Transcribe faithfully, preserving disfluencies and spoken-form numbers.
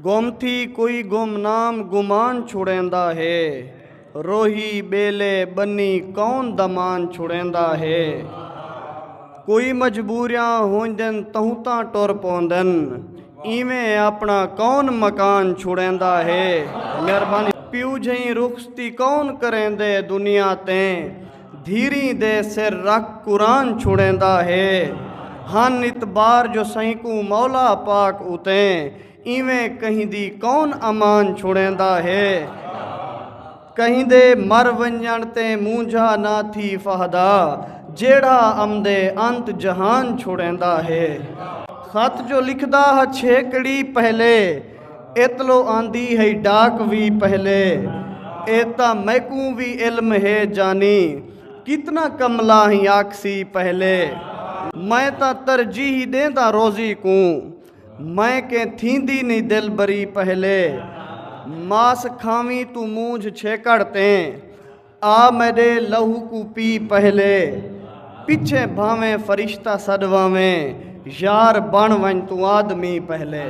گم تھی کوئی گمنام گمان چھڑیندا ہے۔ روہی ٻیلے ٻنی کون دمان چھڑیندا ہے۔ کوئی مجبوریاں ہوندن تہوں تاں ٹر پوندن۔ ایویں اپݨا کون مکان چھڑیندا ہے۔ مہربانی۔ پیو جھئیں رخصتی کون کریندے دنیا تیں۔ دھیریں دے سر رکھ قرآن چھڑیندا ہے۔ ہن اعتبار جو سئیں کوں مولا پاک اتیں۔ ایویں کہیں دی کون امان چھڑیندا ہے۔ کہیں دے مر ونڄݨ تے مونجھا نہ تھی فہدا۔ جیڑھا امدے انت جہان چھڑیندا ہے۔ خط جو لکھدا ہا چھیکڑی پہلے۔ اتلو آندی ہئی ڈاک وی پہلے۔ اے تاں میکوں وی علم ہے جانی۔ کتنا کملا ہی آکھسی پہلے۔ میں تاں ترجیح ݙیندا روزی کوں۔ میں کیں تھیندی نی دلبری پہلے۔ ماس کھاویں توں مونجھ چھیکڑ تیں۔ آ میݙے لہو کوں پی پہلے۔ پچھیں بھانویں فرشتہ سݙواویں۔ یار بݨ ونڄ توں آدمی پہلے۔